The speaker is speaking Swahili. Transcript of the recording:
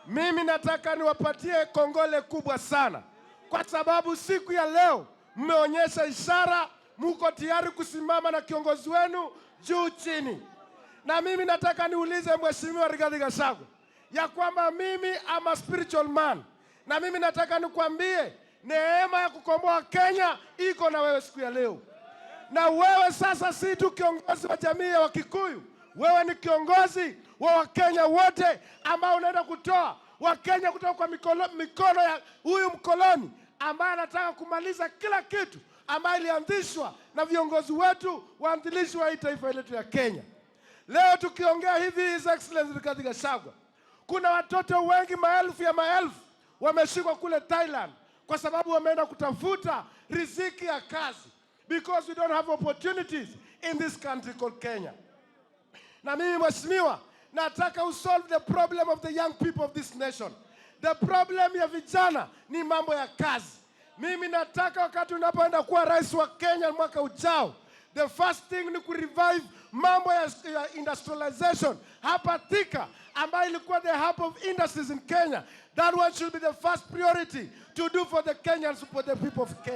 Mimi nataka niwapatie kongole kubwa sana kwa sababu siku ya leo mmeonyesha ishara, muko tayari kusimama na kiongozi wenu juu chini. Na mimi nataka niulize Mheshimiwa Rigathi Gachagua ya kwamba mimi am a spiritual man, na mimi nataka nikwambie neema ya kukomboa Kenya iko na wewe siku ya leo. Na wewe sasa si tu kiongozi wa jamii ya Wakikuyu, wewe ni kiongozi wa Wakenya wote ambao unaenda kutoa Wakenya kutoka kwa mikono ya huyu mkoloni ambaye anataka kumaliza kila kitu ambayo ilianzishwa na viongozi wetu waanzilishi wa hii taifa letu ya Kenya. Leo tukiongea hivi, His Excellency Rigathi Gachagua, kuna watoto wengi, maelfu ya maelfu wameshikwa kule Thailand kwa sababu wameenda kutafuta riziki ya kazi because we don't have opportunities in this country called Kenya. Na mimi, mheshimiwa, nataka usolve the problem of the young people of this nation. The problem ya vijana ni mambo ya kazi. Mimi nataka wakati unapoenda kuwa rais wa Kenya mwaka ujao, the first thing ni kurevive mambo ya industrialization hapa Thika, ambayo ilikuwa the hub of industries in Kenya. That one should be the first priority to do for the Kenyans, for the people of Kenya.